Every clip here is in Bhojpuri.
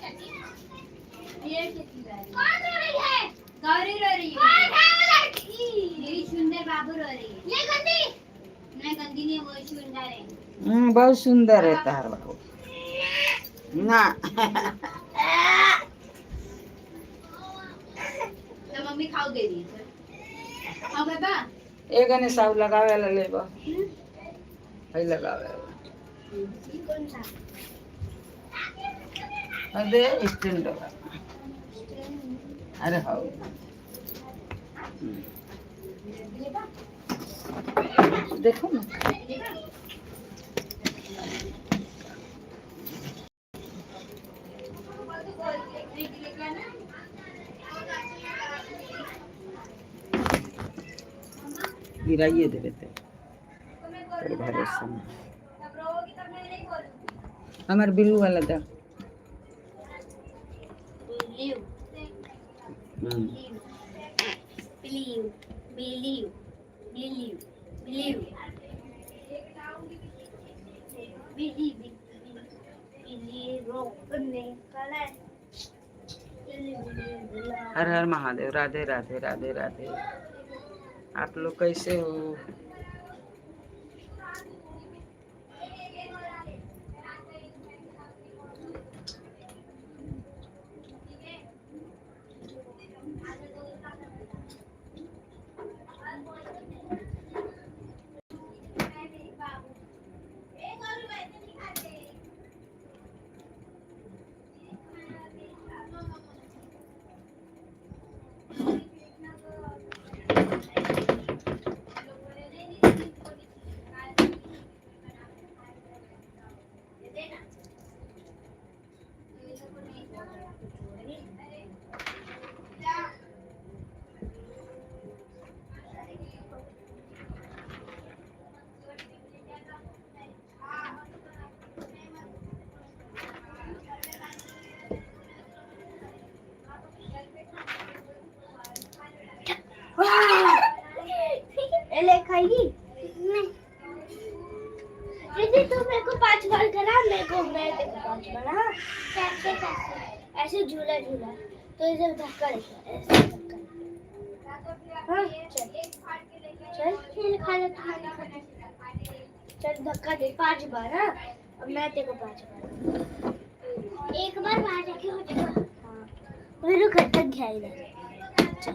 ये कितनी कौन रो रही है? गौरी रो रही है। कौन है वो लड़की? मेरी सुंदर बाबू रो रही है। ये गंदी नहीं, गंदी नहीं, वो सुंदर है। बहुत सुंदर है तार बाबू ना। तो मम्मी खाओ दे रही है। खाओ बाबा। एक ने साव लगावे ला लेबा हई लगावे वाला। कौन सा? अरे स्टैंड वाला। अरे हाउ देखो ना। गिराइए देवे ते तोर भरोसा में हमार बिल्लू वाला दा। Blue. हम्म। Blue, blue, blue, blue, बिल्ली, बिल्ली रोकने कलर बिल्ली, बिल्ली। हर हर महादेव, राधे राधे, राधे राधे। आप लोग कैसे हो? ले, खाएगी नहीं? दीदी, तू मेरे को पांच बार करा, मेरे को, मैं तेरे को पांच बार। हाँ, कैसे कैसे? ऐसे झूला झूला तो इसे धक्का दे, ऐसे धक्का। हाँ, चल चल चल, खा ले, खा ले, खा ले। चल, धक्का दे पांच बार। हाँ, अब मैं तेरे को पांच बार। एक बार वहां जाके हो जाएगा। हाँ, मेरे घर तक गया इधर। चल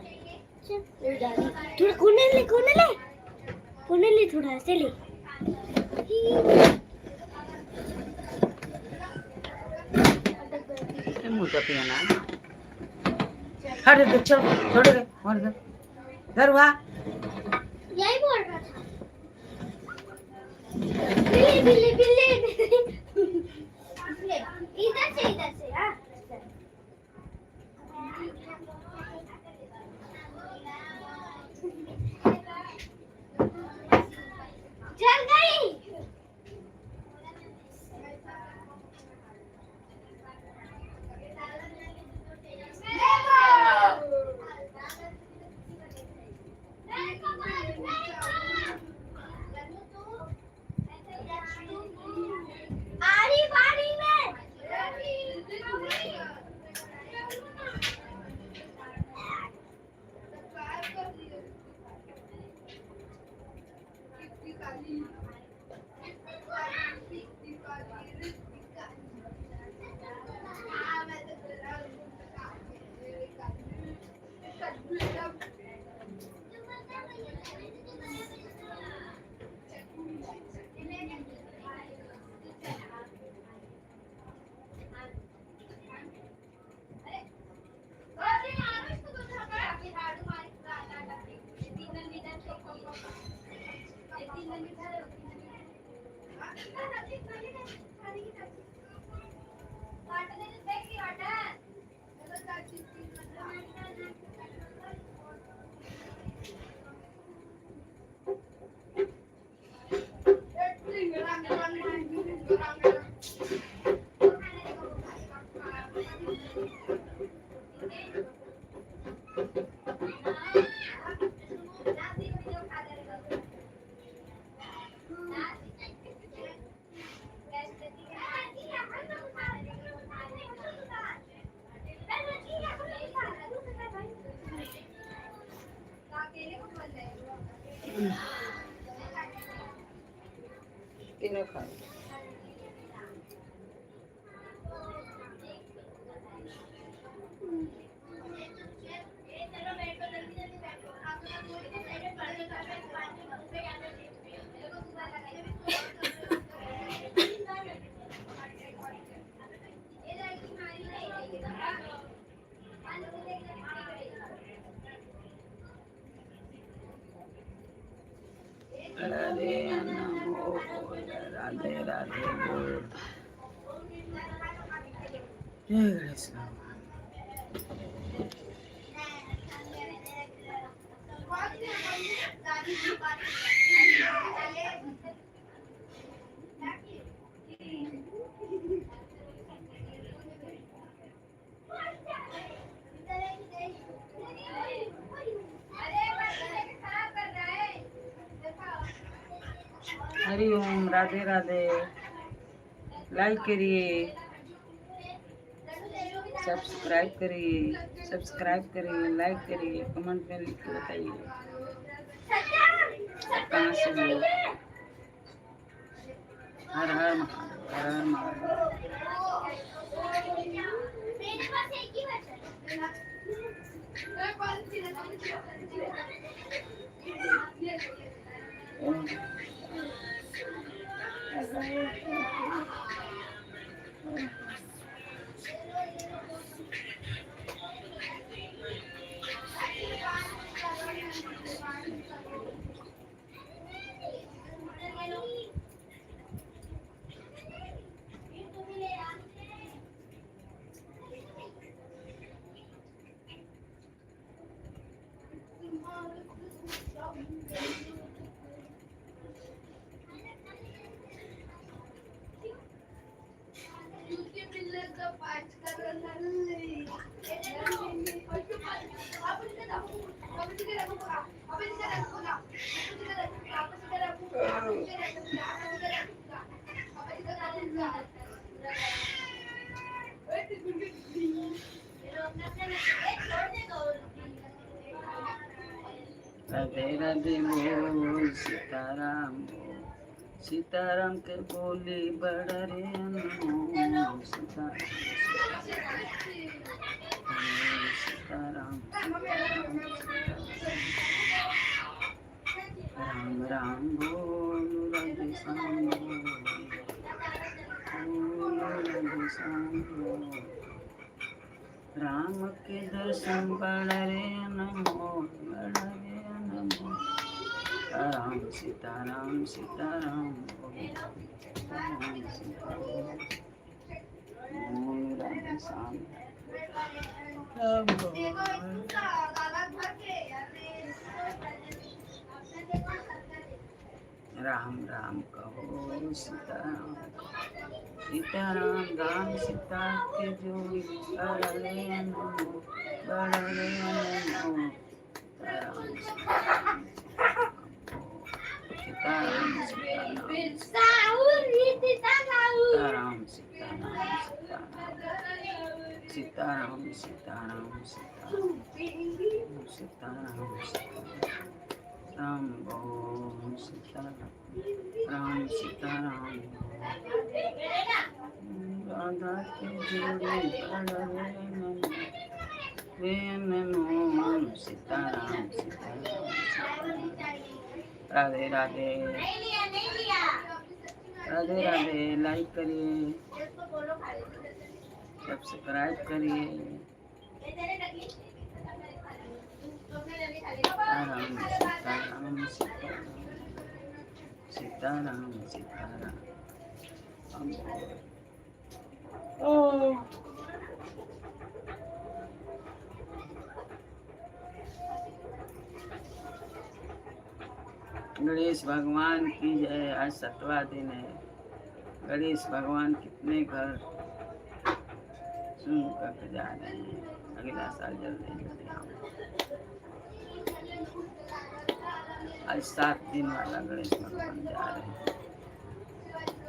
चल मेरी दादी, थोड़ा कोने ले, कोने ले, कोने ले, थोड़ा ऐसे ले। ए, मुंह का पिया ना। अरे दे, चल थोड़े दे और दे इधर हुआ। यही बोल रहा था, बिल्ली बिल्ली बिल्ली बिल्ली। इधर से, इधर से। हाँ, चल गई। आरी पानी में। तीनों खाए। हरे नमो राधे राधे बोल। जय गणेश भगवान। हरिओम, राधे राधे। लाइक करिए, सब्सक्राइब करिए, सब्सक्राइब करिए, लाइक करिए, कमेंट में लिख के बताइए आप कहाँ से हो। हर हर महादेव, हर हर महादेव। मेरे पास एक ही बचा है। राधे राधे बोल, सीताराम बोल, सीताराम के बोली बड़ा रे अनमोल। सीताराम सीताराम राम राम बोल, राधे श्याम बोल, बोल राधे श्याम बोल। राम के दर्शन बड़ा रे अनमोल, बड़ा रे अनमोल। राम सीताराम सीताराम बोल, सीताराम सीताराम बोल, राधे श्याम राम बोल। राम राम कहो, सीताराम कहो, सीताराम राम सीता के जोड़ी बड़ा रे अनमोल, बड़ा रे अनमोल। सीताराम सीताराम सीताराम, सीताराम सीताराम सीताराम, सीताराम सीताराम सीताराम राम बोल, सीताराम राम सीताराम राधा के जोड़ी बड़ा रे अनमोल, सीताराम सीताराम सीताराम। राधे राधे। नहीं लिया, नहीं लिया। राधे राधे। लाइक करिए, सब्सक्राइब करिए। सीताराम सीताराम सीताराम सीताराम सीताराम। ओ गणेश भगवान की जय। आज सतवा दिन है। गणेश भगवान कितने घर सुन करके जा रहे हैं। अगला साल जल्दी जल्दी आओ। आज 7 दिन वाला गणेश भगवान जा रहे हैं।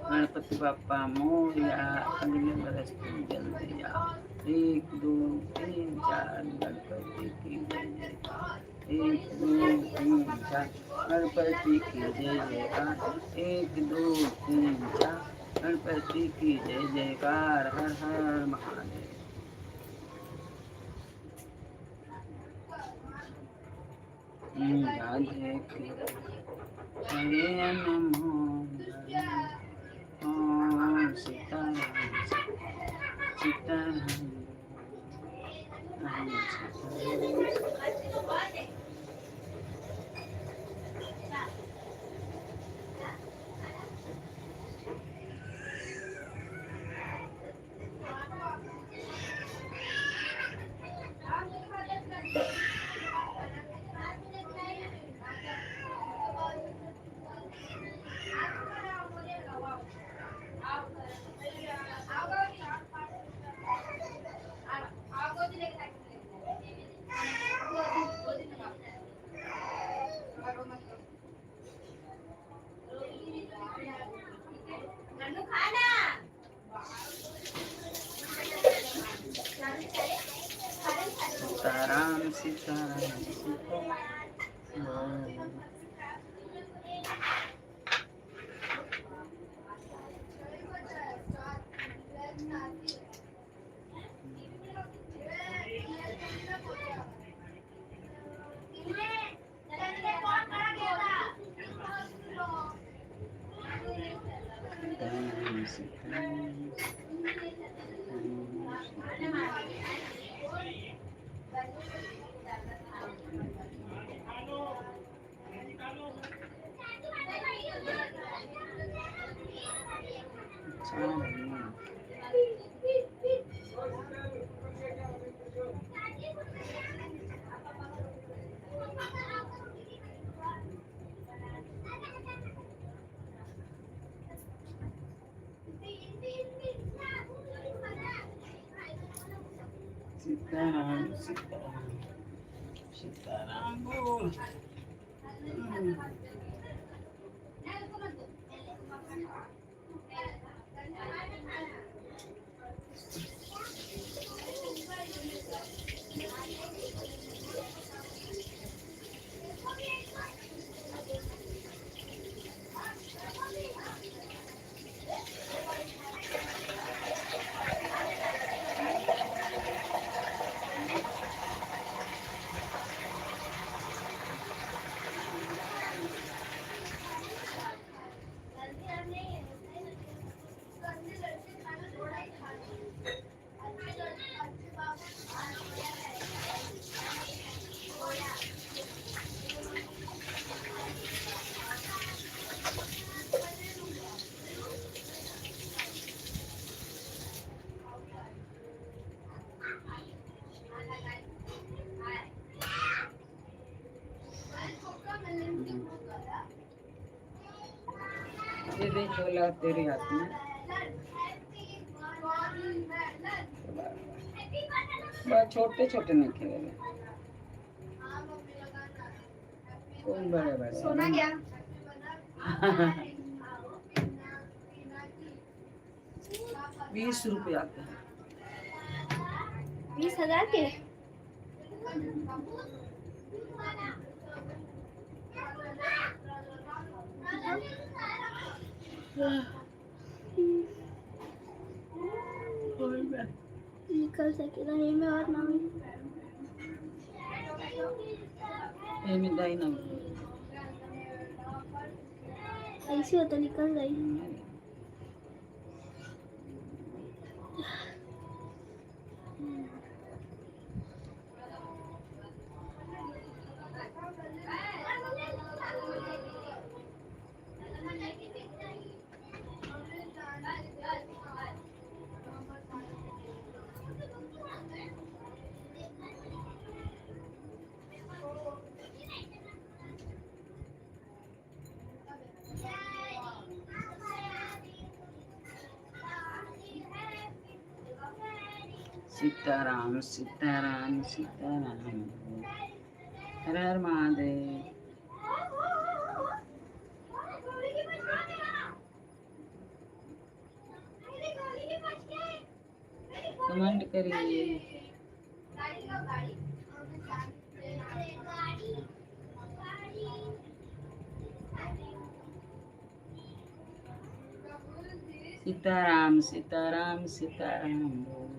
गणपति बाप्पा मोरया, अगले बरस तुम जल्दी आओ। एक, दो, तीन, चार, गणपति की जय जयकार। 1 2 3 4 Ganpati की जय जयकार। 1 2 3 4 गणपति की जय जयकार। हर हर महादेव। राधे हरे नमो ओम सीताराम सीताराम राम सीताराम। सीताराम सीताराम सीताराम। सीताराम सीताराम सीताराम। अच्छा नहीं। सीताराम सीताराम सीताराम बोल। दे दे छोला तेरे हाथ में। बस छोटे छोटे नहीं खेलेंगे, कौन बड़े बड़े। सोना गया। 20 रुपये आते हैं। 20,000 के। निकल सकेगा ये में और ना। एमे दाई ना। ऐसे होता निकल गई। सीताराम सीताराम सीताराम। हर हर महादेव। कमेंट करिए। सीताराम सीताराम सीताराम बोल।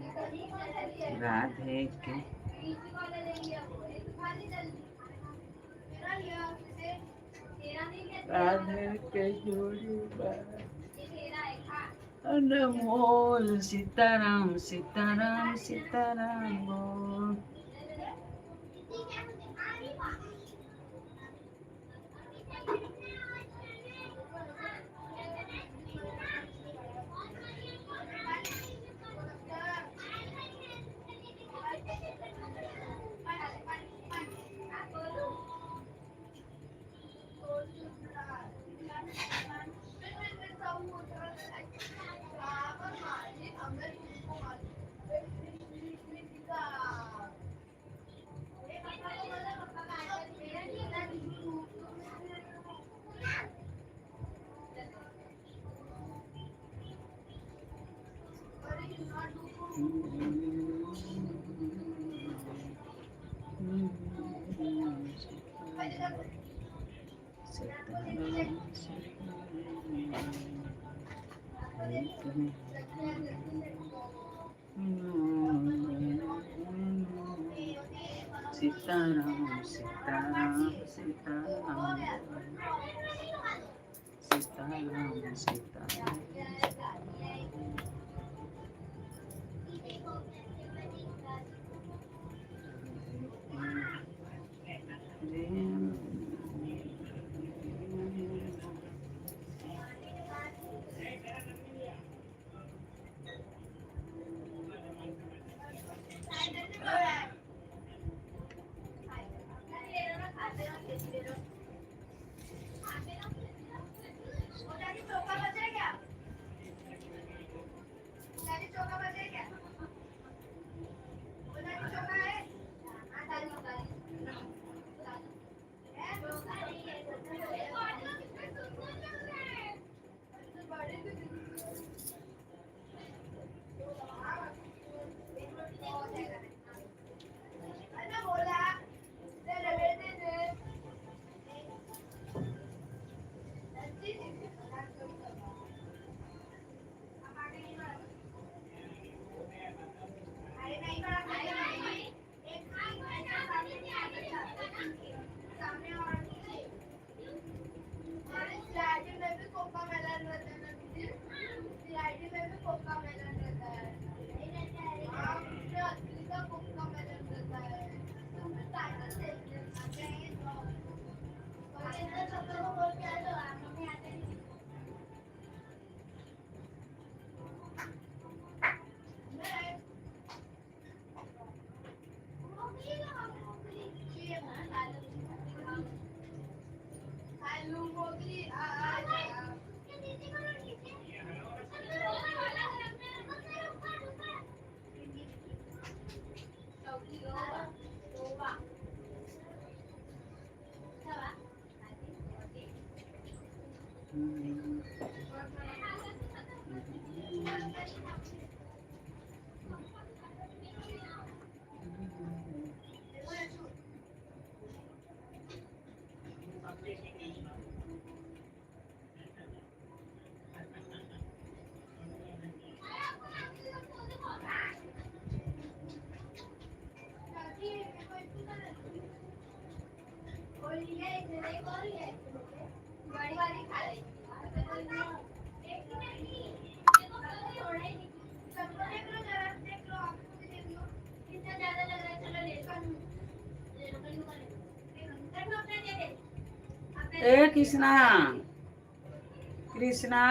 राधे के राधे के जोड़ी अनमोल। सीताराम सीताराम सीताराम बोल। सीताराम सीताराम सीताराम सीताराम सीताराम। ए कृष्णा, कृष्णा।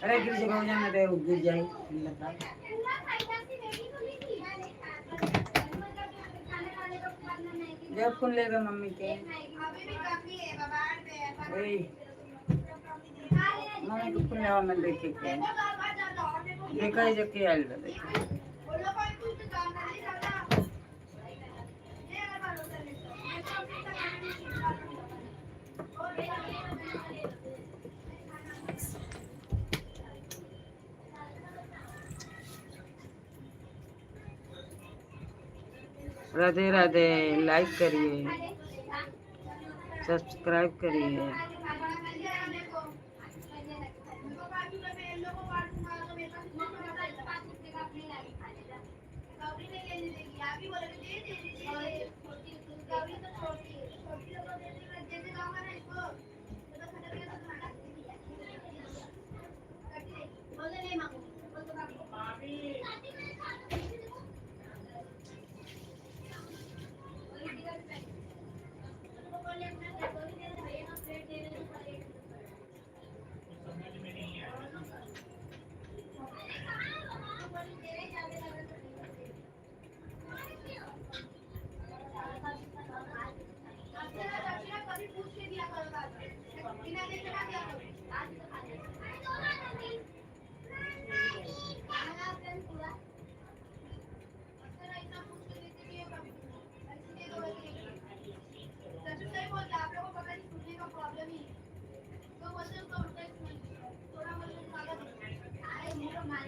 अरे गिर जाओ, जाना दे, गिर जाए लता। जब फोन लेगा मम्मी के, वही मम्मी के फोन लेवा। मैं देखे के देखा है जो के आइल बा, देखे। राधे राधे। लाइक करिए, सब्सक्राइब करिए।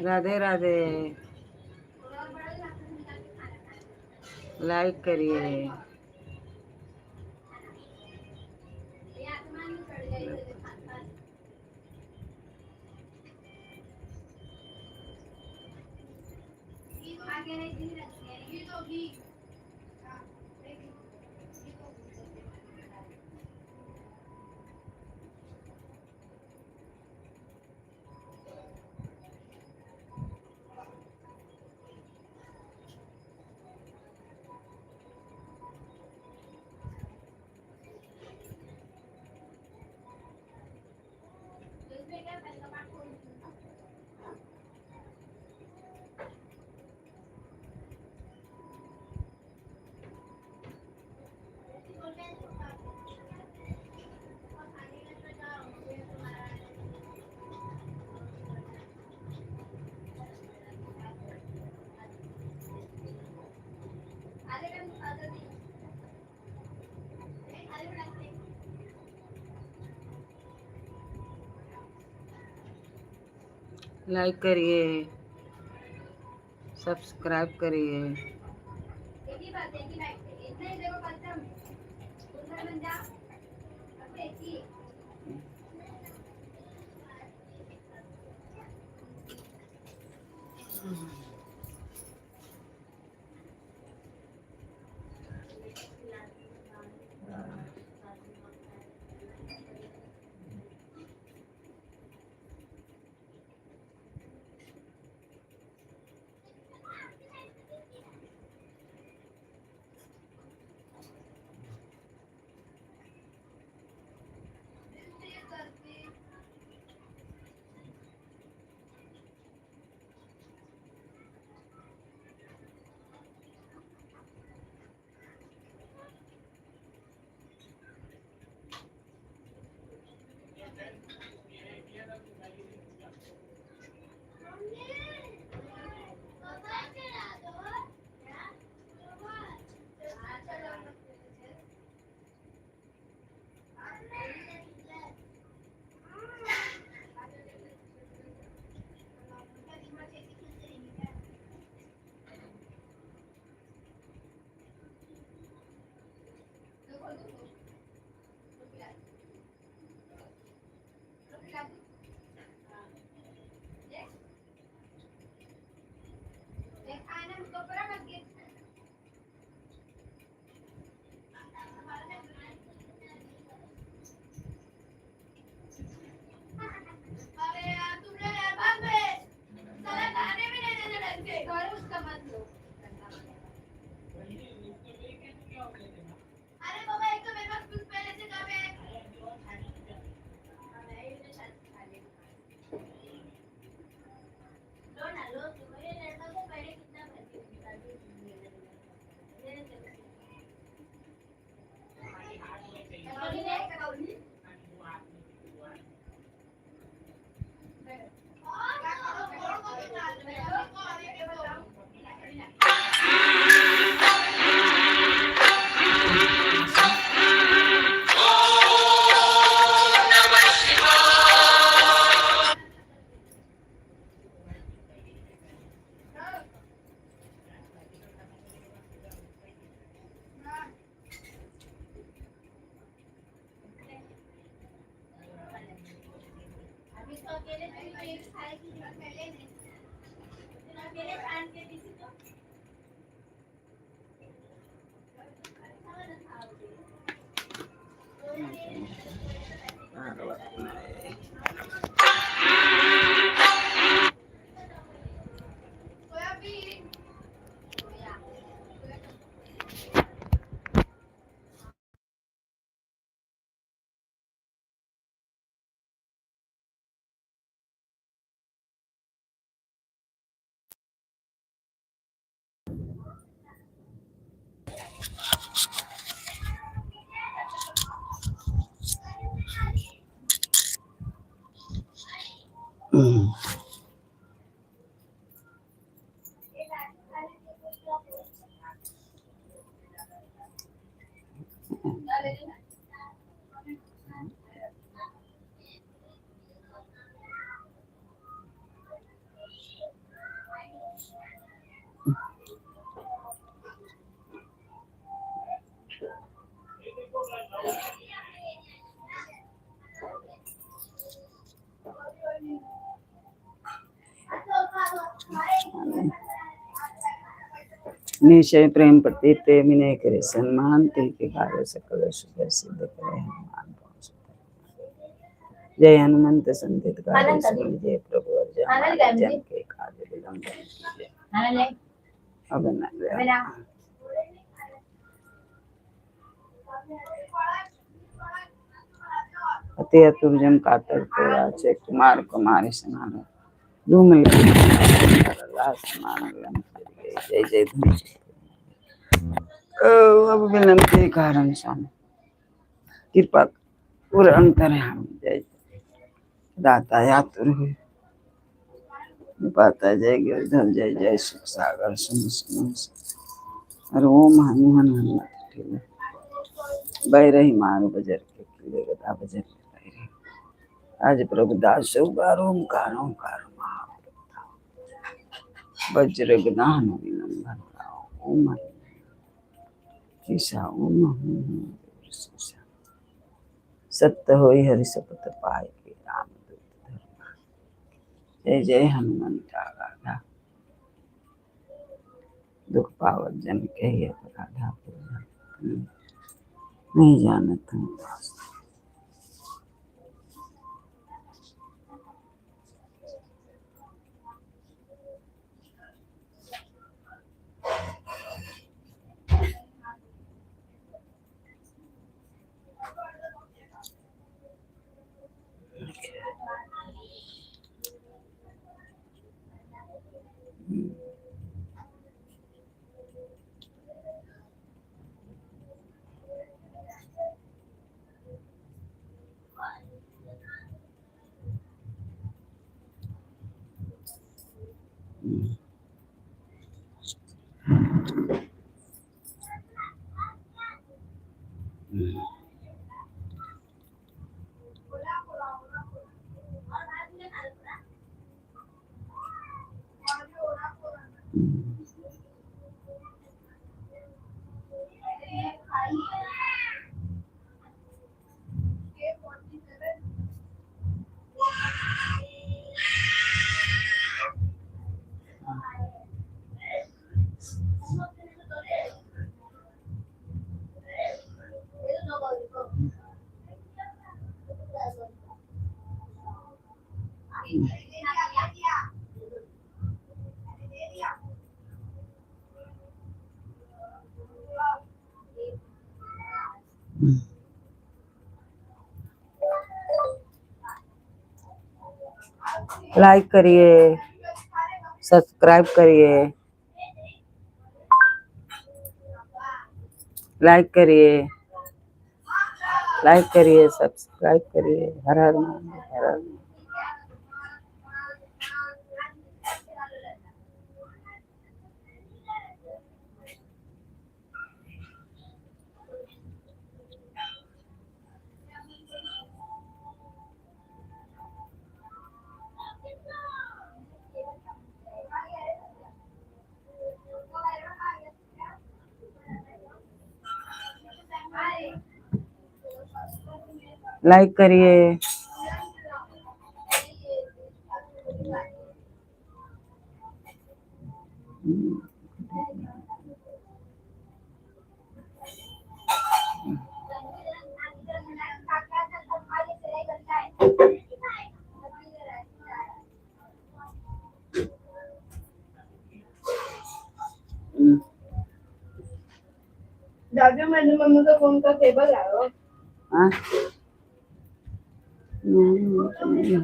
राधे राधे। लाइक करिए। लाइक करिए, सब्सक्राइब करिए। अरे बाबा, एक तो मेरे पास निश्चय प्रेम प्रति ते विनय करे सन्मान ते के कार्य सकल शुभ सिद्ध करे हनुमान पहुंच। जय हनुमंत संतित कार्य सकल जय प्रभु अर्जुन जन के कार्य विलंब अब न। अति अतुर जम कातर को कुमार कुमारी समारो धूम जय जय धन। अब विलंब के कारण स्वामी कृपा पूरा अंतर हम जय दाता यातुर हुए पाता जय गिरधर जय जय सुख सागर सुन सुन और ओम हनुमान हनुमत ठेले बैरही मारू बजर के किले गदा बजर के आज प्रभु दास उगारो ओमकार ओमकार वज्र ज्ञान विलंबन ओम ईशा ओम सत्य होई हरि सपत पाए के राम दूत धर्म। जय जय हनुमंत आराधा दुख पावत जन के अपराधा नहीं जानत हूँ। लाइक करिए, सब्सक्राइब करिए, लाइक करिए, लाइक करिए, सब्सक्राइब करिए। हर हर महादेव, हर हर। लाइक करिए। अभी मैंने मम्मी का फोन का केबल लाओ। हाँ नहीं, वो तो नहीं है।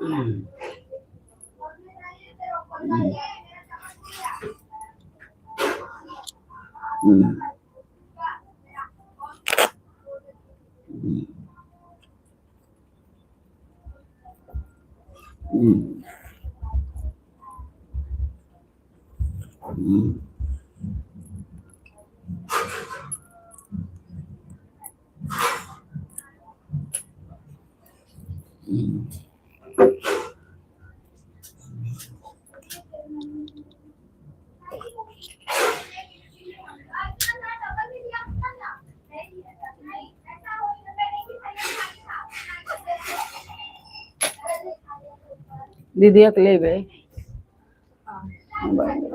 हम्म। हम्म। हम्म। हम्म। हम्म। दीदी अकेले बे मोबाइल।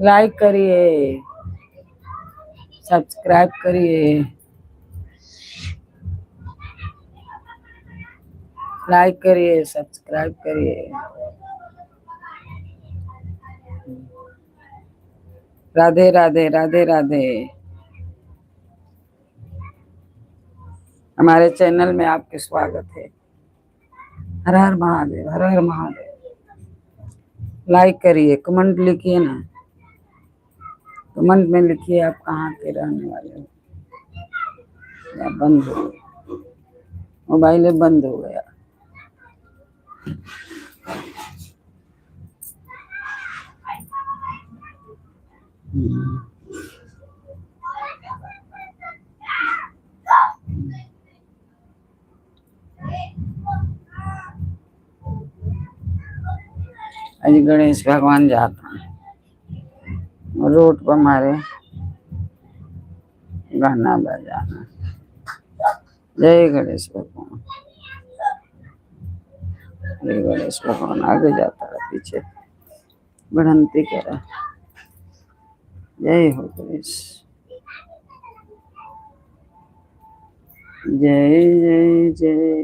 लाइक करिए, सब्सक्राइब करिए, लाइक करिए, सब्सक्राइब करिए। राधे राधे, राधे राधे। हमारे चैनल में आपके स्वागत है। हर हर महादेव, हर हर महादेव। लाइक करिए, कमेंट लिखिए ना, कमेंट में लिखिए आप कहाँ के रहने वाले हो। या बंद हो गया मोबाइल, बंद हो गया। आज गणेश भगवान जाता है रोड पर, मारे गाना बजाना। जय गणेश भगवान, जय गणेश भगवान। आगे जाता है, पीछे बढ़ंती करा। जय हो गणेश, जय जय जय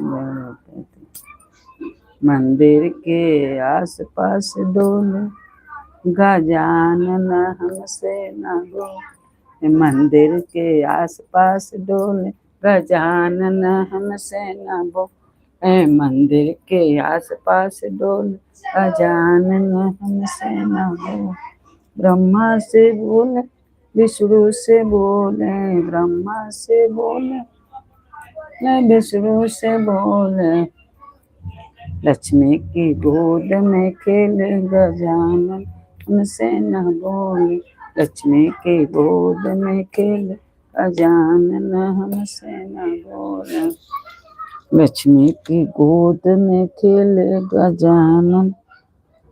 गणपति। मंदिर के आस पास डोले गजानन हमसे न बोले। मंदिर के आस पास डोले गजानन हमसे न बोले। मंदिर के आस पास डोले गजानन हमसे न बोले। ब्रह्मा से बोले, विष्णु से बोले, ब्रह्मा से बोले, विष्णु से बोले। लक्ष्मी की गोद में खेले गजानन हमसे न बोले। लक्ष्मी की गोद में खेले गजानन हमसे न बोले। लक्ष्मी की गोद में खेले गजानन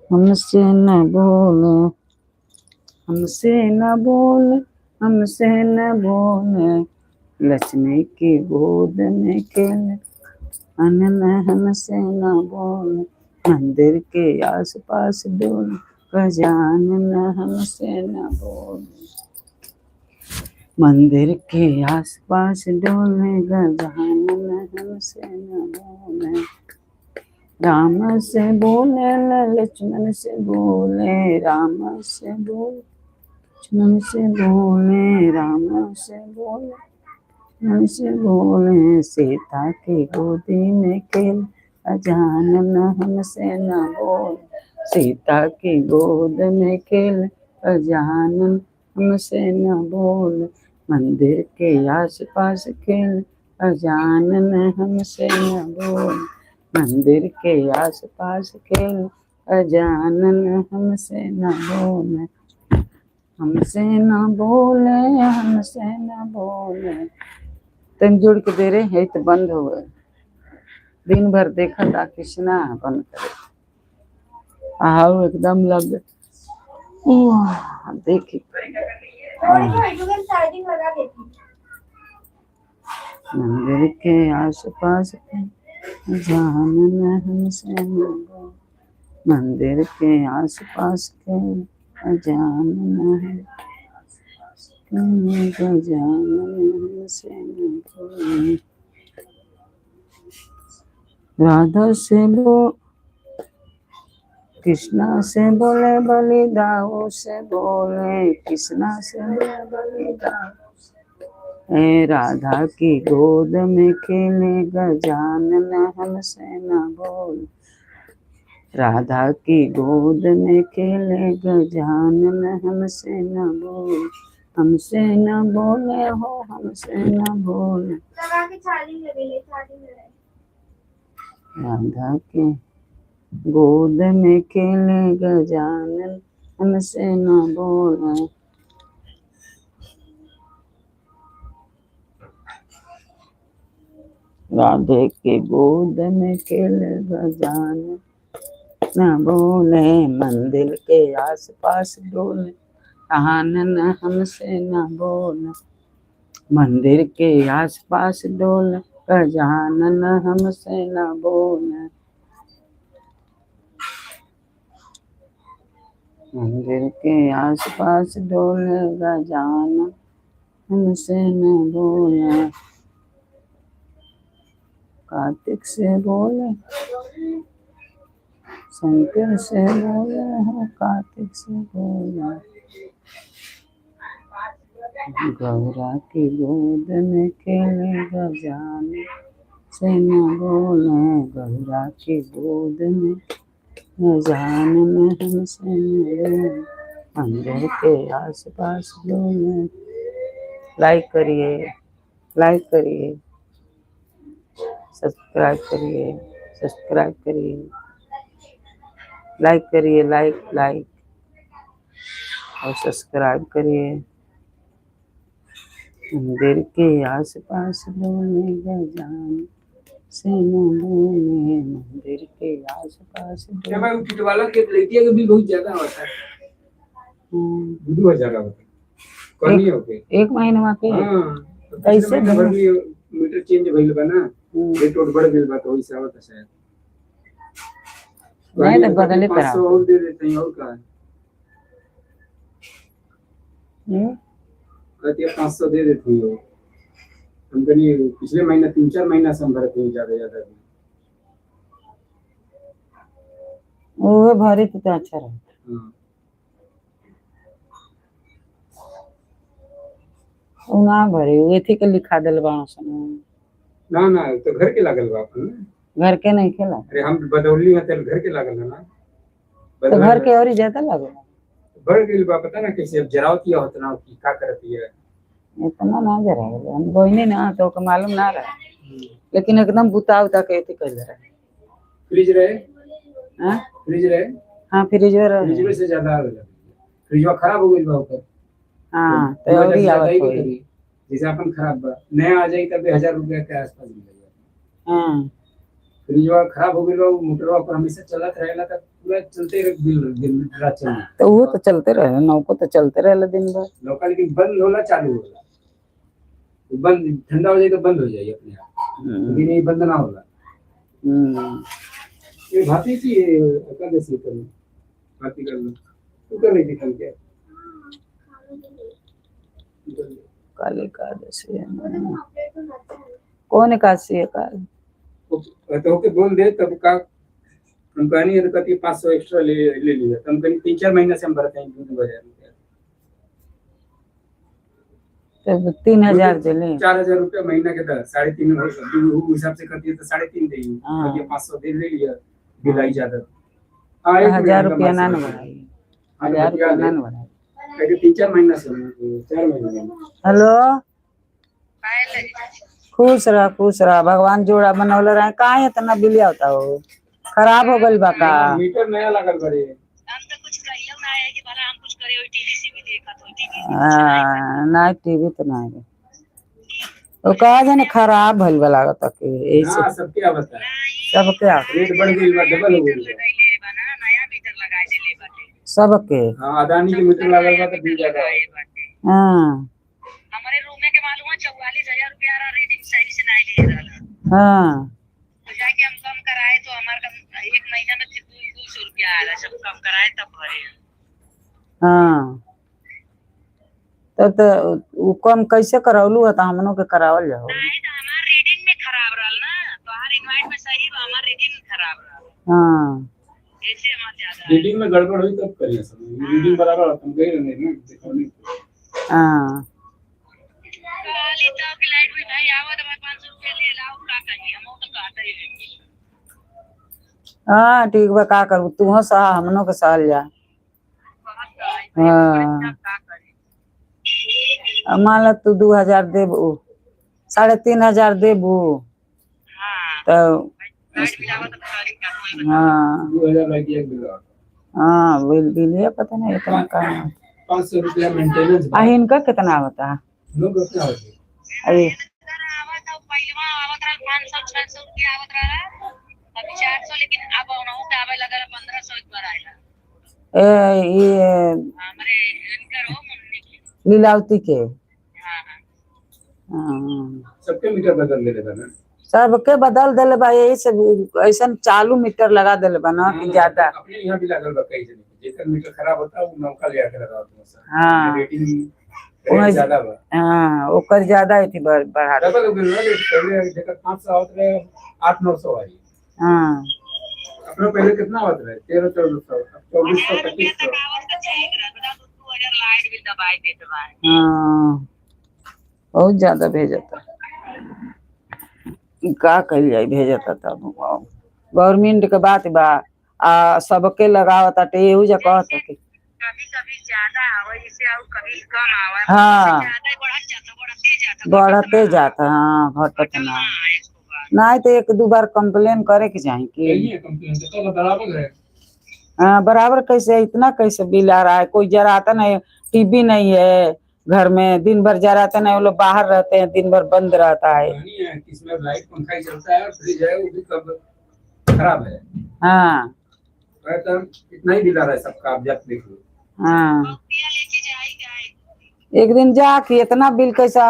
हमसे न बोले। हमसे न बोले, हमसे न बोले। लक्ष्मी की गोद में खेले अनन हमसे न बोले। मंदिर के आस पास डोले गजानन हमसे न बोले। मंदिर के आस पास डोले गजानन हमसे न बोले। राम से बोले लक्ष्मण से बोले, राम से बोले लक्ष्मण से बोले, राम से बोले लक्ष्मण से बोले। सीता की गोदी में खेल गजानन हमसे न बोले। सीता की गोद में खेल गजानन हमसे न बोले। मंदिर के आस पास खेल गजानन हमसे न बोले। मंदिर के आस पास खेल गजानन हमसे न बोले। हमसे न बोले, हमसे न बोले। तन जोड़ के दे रहे हैं तो बंद हो गए। दिन भर देखा था कृष्णा बंद करे आओ एकदम लग देखी। हाइड्रोजन चार्जिंग लगा देती। मंदिर के आस पास गजानन हमसे न बोले। मंदिर के आस पास के गजानन है, गजानन से न बोले। राधा से बो कृष्णा से बोले बलिदाऊ से बोले, कृष्णा से बोले बलिदाऊ। ए राधा की गोद में खेले गजानन हमसे न बोल। राधा की गोद में खेले गजानन हमसे न बोल, हमसे न बोले हो, हमसे न बोले। लगा के चार्जिंग लगे ले, चार्जिंग लगे। राधा के गोद में खेले गजानन हमसे न बोले। राधे के गोद में खेले गजानन न बोले, मंदिर के आस पास डोले आनन हमसे न बोले। मंदिर के आस पास डोले गजानन हमसे न बोले। मंदिर के आस पास डोले गजानन हमसे न बोले। कार्तिक से बोले, शंकर से बोले हो, कार्तिक से बोले। गौरा की गोद में खेले गजानन से न बोले। गौरा की गोद में गजानन हमसे न बोले। मंदिर के आस पास डोले। लाइक करिए, लाइक करिए, सब्सक्राइब करिए, सब्सक्राइब करिए, लाइक करिए, लाइक लाइक और सब्सक्राइब करिए। मंदिर के आस पास डोले गजानन से न बोले। मंदिर के आस पास क्या भाई वो वाला के लेटिया के बिल बहुत ज्यादा होता है। हम्म, 2000 होता है, कम ही होके। एक महीना के हां, तो कैसे पिछले महीना भरना? भर लिए, मीटर चेंज भइल बा ना, हम्म, रेट और बढ़ गइल बा, तो वही आवत है शायद। नहीं तो बदले 500 कराओ। और दे देते हैं और का हम्म, कहती है 500 दे देते हैं वो। हम कहीं पिछले महीना 3-4 महीना से हम भरते हैं ज्यादा ज्यादा भी। वो भरी तो अच्छा रहे। हाँ। उ ना भरी, उ एथी के लिखा दिल बा सन। ना ना, तो घर के लागल बा अपन ना। घर के नहीं खेला। अरे हम बदौली में तेल घर के लागल है ना। तो घर के और ही ज्यादा लगे। बढ़ गइल बा, पता ना कैसे अब जरावती होत ना कि का करती है। इतना ना जरा हम गोइने ना तो ओके मालूम ना रहे, लेकिन एकदम बुता उता के एथी कइल रहे। फ्रिज रहे। हां फ्रिज रहे। हां, फ्रिज रहे। फ्रिज में से ज्यादा आवेला, फ्रिजवा खराब हो गइल बा ओकर। हां, तो दो और हजार ही से ज्यादा आवत ही होई। करी। जैसे अपन खराब बा, नया आ जाई तब 1000 रुपया के आसपास मिल जाई। हां, फ्रिजवा खराब हो गइल बा, मोटरवा पर हमेशा चलत रहेला, तब पूरा चलते रहे बिल दिन रात चली। तो वो तो चलते रहे, नौको तो चलते रहे दिन भर। नौका लेकिन बंद होला, चालू होला, वो बंद ठंडा हो जाए तो बंद हो जाए अपने आप, लेकिन ये बंद ना होला। हम्म, ये भाती की एकादशी कर भाती कर लो, तू कर रही थी कल क्या? तू कर ले। काल एकादशी है। कौन एकादशी है काल? तो ओके बोल दे तब का हम कहनी है तो कहती है 500 एक्स्ट्रा ले ले लिया। तो हम कहनी 3-4 महीना से हम भरते हैं 2000 रुपया। तो 3000 दिले। 4000 रुपया महीना के दर 3.5 हो गया। हिसाब से कहती है तो 3.5 देगी। हाँ। कहती है 500 दे ले लिया, बिल आई ज्यादा। हाँ, एक 1000 मिनट रुपया ना का न बढ़ाई, हाँ, 1000 बतिया रुपया ना ले। न बढ़ाई। कहती 3-4 महीना से हम, 4 महीने। हेलो, खुश रह, खुश रह, भगवान जोड़ा बनौले रहे। काहे इतना बिल आवता हो? खराब हो गइल बा का? मीटर नया लागल बड़े। हम तो कुछ कहियो ना है कि भला हम कुछ करे टीवी से भी देखत हो टीवी। हाँ, ना टीवी तो ना है। वो कहा जाने खराब भइल बा लागत कि ऐसे। हाँ, सबके आवत है। सबके आ रेट बढ़ गई बा, डबल हो गई बा। लगाइले बा ना, नया मीटर लगाए देले बाटे। सबके। हाँ, अदानी के मीटर लागल बा तो बिल ज्यादा लगाए आवत। बाटे। हाँ, हमारे रूमे के मालूम है 44,000 रुपया रहा, रीडिंग सही से नहीं ले रहा। हाँ, तो जाके हम कम कराए तो हमारे कम एक महीना में फिर 200 रुपया आ रहा, सब कम कराए तब भरे। हाँ, तब तो उ कम कैसे करौलू है तो हमनों के करावल जाओ। नहीं तो हमार रीडिंग में खराब रहल ना, तोहार इनवाइट में सही बा, हमार रीडिंग में खराब रहल। हाँ ऐसे हमार ज्यादा है। रीडिंग में गड़बड़ हुई तब करिए सब। रीडिंग बराबर होता, हम गए नहीं ना देखो नहीं। हाँ काली तो की लाइट भी भाई आवत हमार 500 रुपया ले लाओ, का कही हम तो कहते ही रहेंगे। हाँ ठीक बा, का करू, तूहो सहा हमनों के सहल जा। बहुत तो है, हाँ का करी। अब मान ला तू 2000 देबू, 3500 देबू। हाँ तो लाइट बिल आवत तो खाली का होई। हाँ 2000 लाइट एक बिल आता। हाँ बिल बिल पता नहीं इतना का। 500 रुपया मेंटेनेंस। आ इनका कितना होता है? लोग कितना होते? अरे आवत और पहिलवा आवत रहल 500 600 रुपया आवत रहल, अभी 400, लेकिन अब ओनहु के आवे लगल 1500 एक बार आएला। ए, ये हमरे इनकर हो मुन्नी के। लीलावती के। हाँ हाँ। हाँ, सबके मीटर बदल देले बा ना। सबके बदल देले बा, यही से ऐसन चालू मीटर लगा देले बा ना कि ज्यादा। अपने यहाँ भी लागल बा कई जने के। जेकर मीटर खराब होता वो नौका ले आके लगावत है सर। हाँ। रेटिंग रेट ज्यादा बा। हाँ ओकर ज्यादा अथी बढ़ा दे। डबल हो गेल ना रेट। पहले जेकर 500 आवत रहे 800-900 आई। हाँ अपना पहले कितना आवत रहे? 1300-1400, अब 2400 हजार रुपया 2500। तक आवत तो ठीक रह, बताओ 2000 लाइट बिल दबाई देत बा। हाँ बहुत ज्यादा भेजता, का कही जाई, भेजता तब गवर्नमेंट के बात बा, आ सबके लगावता एहू जा कहत कि कभी कभी ज्यादा आवे जैसे और कभी कम आवे। हाँ। ज्यादा ही बढ़त जाता, बढ़ते जाता, बढ़ते जाता। हाँ घटत ना। हाँ, इसको बात। नहीं तो एक दो बार कंप्लेन करे के चाही कि यही है कंप्लेन तो बराबर है। हाँ बराबर कैसे, इतना कैसे बिल आ रहा है? कोई जराता नहीं, टीवी नहीं है घर में, दिन भर जराते नहीं, वो लोग बाहर रहते हैं, दिन भर बंद रहता है। नहीं है कि इसमें लाइट पंखा ही चलता है और फ्रिज है वो भी कब खराब है। हाँ तो इतना ही बिल आ रहा है सबका, आप जाके देख लो। हाँ रुपया लेके जाएगा। एक दिन जा कि इतना बिल कैसा,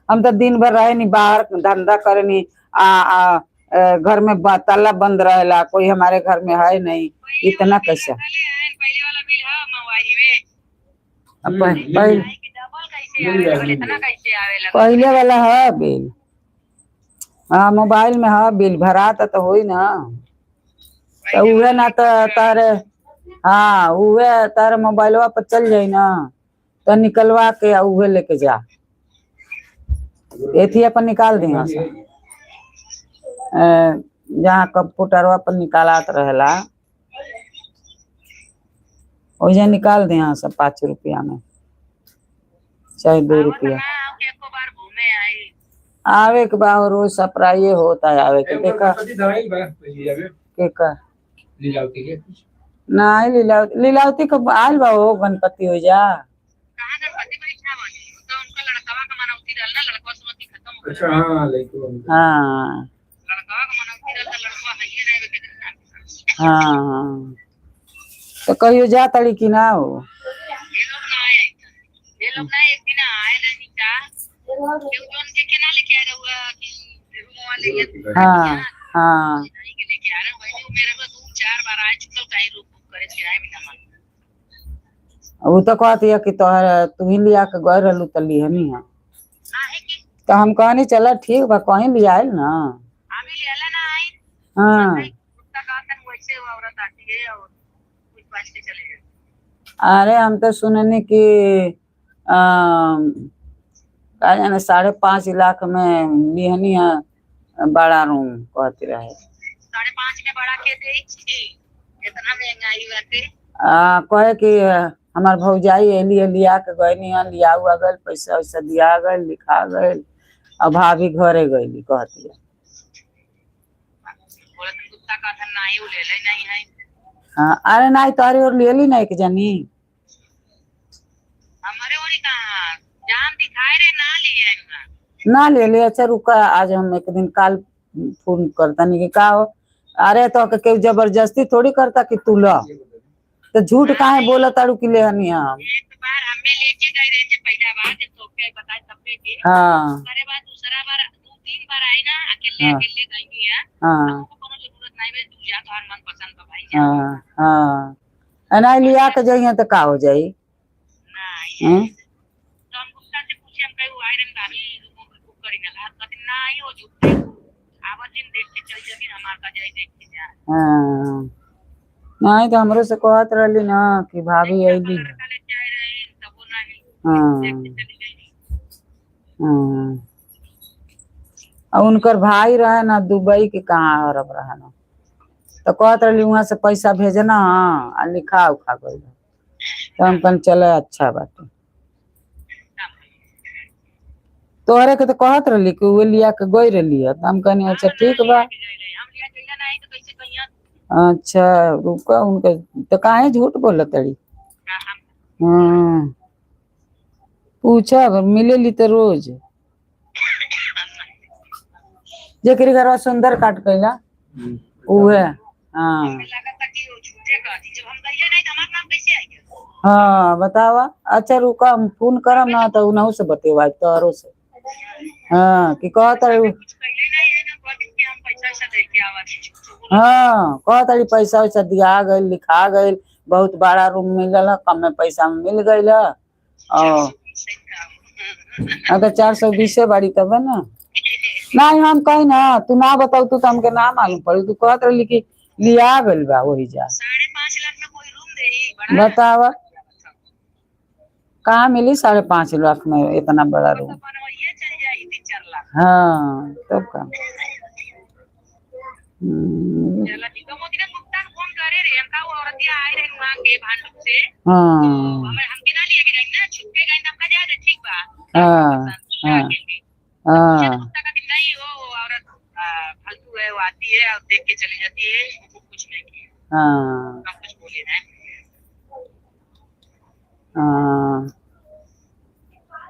हम तो दिन भर रहे नहीं, बाहर धंधा करे नहीं, आ, आ, आ घर में ताला बंद रहेला, कोई हमारे घर में है नहीं, इतना कैसा? पहले आए, पहले वाला बिल है मोबाइल में। अब कि डबल कैसे मिल आवे जाएगा, लगल, मिल इतना कैसे आवे लगल? पहले वाला है बिल। हाँ मोबाइल में है बिल, भरा तो होई ना, तो उहे ना तो तारे, हाँ उहे तारे मोबाइलवा पर चल जाई ना, तो निकलवा के आ उहे लेके जा, एथी अपन निकाल दी जहाँ कंप्यूटरवा पर निकालात रहेला ओइजा निकाल दे सब 5 रुपया में, चाहे 2 आवत रुपया। ना के एको बार घूमे आई। आवे के बा रोज सप्राइए होता है आवे के। देखा गणपति दवाई बा ले जावे। के का लीलावती के नहीं, लीलावती लीलावती के आयल बा वो गणपति हो जा। कहाँ गणपति बैठा बनी? उ तो उनका लड़कवा के मनौती रहल ना, लड़कवा सुमति खत्म हो गइल। अच्छा हाँ लइको। हाँ लड़कवा के मनौती रहल त लड़कवा हइए नहीं बे के। हाँ हाँ तो कहियो जा तड़ी कि ना हो? ये लोग ना आए, ये लोग ना एक दिन आए रहनी का केहू जोन के के ना लेके आ रहुआ कि रूम वाले ये हाँ हाँ नहीं के लेके आ रहे हैं भाई, वो मेरे को 2-4 बार आ चुकल, कहीं रूम बुक करे किराए में ना मांगे। वो तो कहती है कि तोहर तू ही लिया के गए रहलू तो लिहनी है, ना है कि तो हम कहनी चला ठीक बा, कहीं लिया आयल ना। अभी लेला ना आई। हाँ कुत्ता का वैसे वो औरत आती है और कुछ पास के चले जाते। अरे हम तो सुनने कि का जाने 5.5 लाख में लिहनी है बड़ा रूम कहती रहे। 5.5 में बड़ा के दे छी, इतना महंगाई बाटे। कहे कि हमार भौजाई एली लिया के गईनी है, लिया हुआ गइल, पैसा वैसा दिया गइल, लिखा गइल, और भाभी घरे गईली कहती है। बोला तुम कुत्ता का धन नहीं ले ले नहीं है। हाँ अरे नहीं तारी और लेली नहीं के जानी हमारे ओरी कहाँ जाम दिखाए रे ना लिए हमरा। ना ले ले। अच्छा रुका, आज हम एक दिन काल फोन करता नहीं कि का हो, अरे तो के केहू जबरदस्ती थोड़ी करता कि तू ल, तो झूठ काहे बोला तारू कि ले हनी हम। एक बार हमें लेके गए रहे जब पहला बार जब तोके बताए तबे के। हाँ करे बाद दूसरा बार 2-3 बार आई ना अकेले। हाँ। अकेले गई है। हाँ हमको कोनो जरूरत नहीं बे, तू जा तोहार मन पसंद बा भाई जा। हाँ हाँ नहीं लिया के जाइए तो का हो जाई? हाँ तो हम गुप्ता से पूछे, हम कहे आयरन भाभी रूम बुक करी ना, कहते ना ही वो झूठ आवत दिन देख के चल जमीन हमार का जाई देख के जा। हाँ, नहीं तो हमरो से कहत रहली ना कि भाभी अइली। लड़का लेके आए रहे तबो नहीं हाँ देख के चली गई। हाँ, आ उनकर भाई रहे ना दुबई के कहाँ अरब रहे ना, तो कहत रहली वहां से पैसा भेजना आ लिखा उखा गई। तो हम कहनी चले अच्छा बाटे। तोहरे के तो कहत रहली कि उहे लिया के गई रहली है, तो हम कहनी अच्छा ठीक बा। हम लिया गइला नहीं तो कैसे कहिया। अच्छा रुका, उनके तो काहे झूठ बोलत तड़ी। हाँ पूछा मिलेली तो रोज जेकरी घरवा सुंदर काट कैला उहे। हाँ लागत कि वो झूठे कहती, जब हम गइला नहीं तो हमार नाम कैसे आई गया। हाँ बतावा। अच्छा रुका, हम फोन करम ना तो उनहु से बतेवा तोहरो से। हाँ कि कहत रही। कुछ कइले नहीं है ना, कहती कि हम पैसा वैसा दे के आवत ही। हाँ कहत रही पैसा वैसा दिया गइल लिखा गइल, बहुत बड़ा रूम मिलल है, कम में पैसा में मिल गइल है। और हाँ तो 420 बाड़ी तब है ना। नहीं हम कही ना तू ना बताऊ तू तो हमके ना मालूम पड़ी, तू कहत रही कि लिया गइल बा वही जा। 5.5 लाख में कोई रूम देही बड़ा। बतावा कहाँ मिली 5.5 लाख में इतना बड़ा रूम। तो बनवाइए चल जाई 3-4 लाख। हाँ तब का। चला ठीक है, मोदी ने गुप्ता को फोन करे रे, हम का वो औरतिया आई रहे वहां के भांडुप से। हाँ हमें हमके ना लिया के गई ना छुप के गई, हमका जा ठीक बा। हाँ हाँ हाँ गुप्ता का नहीं वो औरत फालतू है, वो आती है और देख के चली जाती है, वो कुछ नहीं किया। हाँ हम कुछ बोले ना। हाँ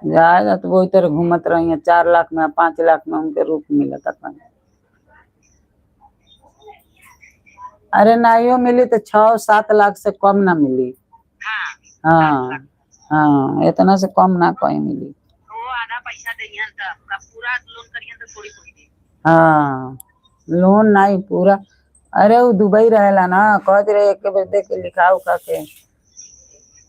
जाए तो वही तरह घूमत रही है, 4 लाख में 5 लाख में उनके रूप मिलता था। अरे नाइयो मिली तो 6-7 लाख से कम ना मिली। हाँ हाँ हाँ इतना से कम ना कहीं मिली। वो आधा पैसा देहियन त पूरा लोन करियन तो थोड़ी कोई दे। हाँ लोन नहीं पूरा। अरे वो दुबई रहेला ना, कहते रहे एक बेर देख के लिखा उखा के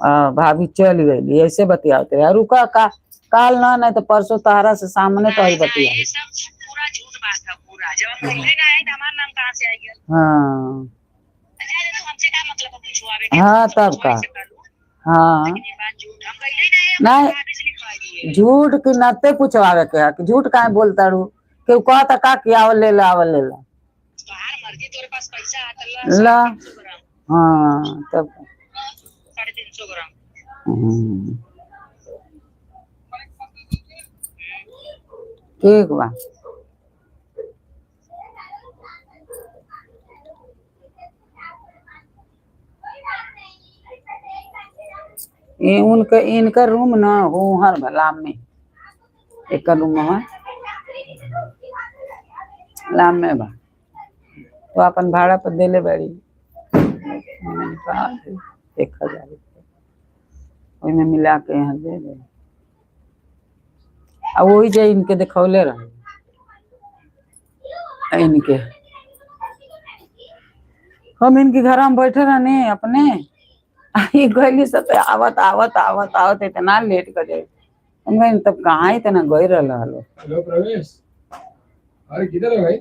भाभी चल गई ऐसे बतियाते रहे। रुका का काल ना नहीं तो परसों तहरा से सामने तो ही बतिया। ये सब पूरा झूठ बात है पूरा, जब हम पहले ना आए तो हमारा नाम कहाँ से आई गया। हाँ अच्छा तो हमसे का मतलब है पूछवावे के? हाँ तब का। हाँ ये बात झूठ, हम गइले नहीं, नहीं। भाभी से लिखवाई है। झूठ की नते पूछवावे के है कि झूठ काहे बोलता रू, केहू कहता का कि आवल ले ला आवल ले ला। तोहार मर्जी, तोरे पास पैसा आता ला। 350 ग्राम। हाँ तब 350 ग्राम। ठीक बा। ये उनके इनका रूम ना हो हर भला में एक रूम है लाम में बा, तो अपन भाड़ा पर देले बाड़ी 1000 रुपया ओहिमे मिला के यहाँ दे दे। आ वही जे इनके देखौले रहे इनके, हम इनके घर में बैठे रहने अपने आई गईली सब आवत आवत आवत आवत इतना लेट कर जाए। हम गए तब कहाँ इतना गई रहल हलो। हेलो प्रवेश, अरे किधर है भाई?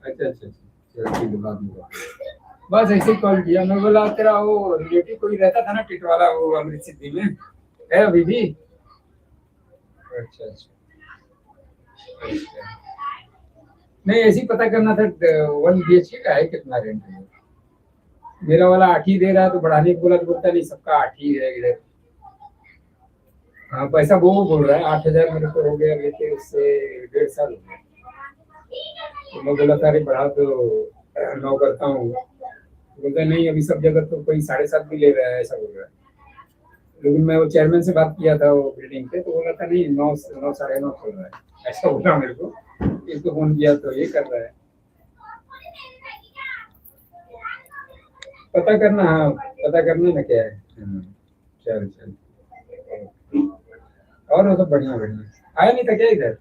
अच्छा अच्छा अच्छा, चल ठीक है, बाद में बात। बस ऐसे ही कॉल किया, मैं बोला तेरा वो रिलेटिव कोई रहता था ना टिटवाला, वो अमृत सिद्धि में है अभी भी? अच्छा अच्छा अच्छा, नहीं ऐसे ही पता करना था 1 BHK का है कितना रेंट है। मेरा वाला 8 ही दे रहा है तो बढ़ाने को बोला तो बोलता नहीं सबका 8 ही है इधर। हाँ पैसा वो बोल रहा है 8,000 मेरे को हो गया लेके, उससे 1.5 साल हो गया। तो मैं बोला था अरे बढ़ा तो 9 करता हूँ, बोलता नहीं अभी सब जगह तो कोई 7.5 भी ले रहा है ऐसा बोल रहा है। लेकिन मैं वो चेयरमैन से बात किया था वो बिल्डिंग पे, तो बोला था नहीं 9 9 9.5 चल रहा है ऐसा बोला मेरे को। इसको फोन किया तो ये कर रहा है, पता करना। हाँ पता करना ना क्या है। चल चल, और वो सब बढ़िया बढ़िया। आया नहीं था क्या इधर?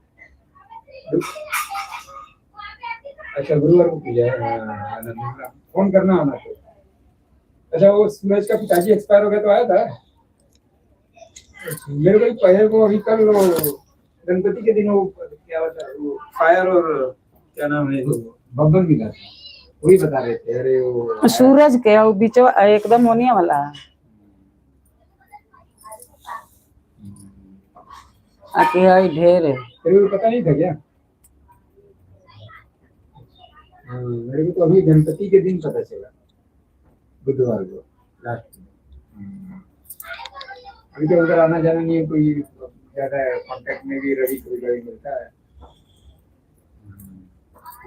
अच्छा गुरुवार को पूजा है। हाँ, फोन करना आना तो। अच्छा, वो सूरज का पिताजी एक्सपायर हो गया तो आया था मेरे को। पहले वो अभी कल वो गणपति के दिन वो क्या होता है, वो फायर और क्या नाम है, वो बब्बर मिला था, वही बता रहे थे। अरे वो सूरज के और बीचवा एकदम होने वाला आके आई ढेर है। तेरे को पता नहीं था क्या? हाँ, मेरे को तो अभी गणपति के दिन पता चला, बुधवार को लास्ट में। अभी तो उधर आना जाना नहीं है कोई ज्यादा, कांटेक्ट में भी रवि कभी कभी मिलता है।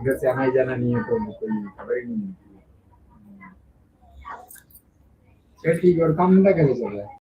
उधर से आना ही जाना नहीं है तो कोई खबर ही नहीं मिलती है। चल ठीक है, और काम धंधा कैसे चल रहा है?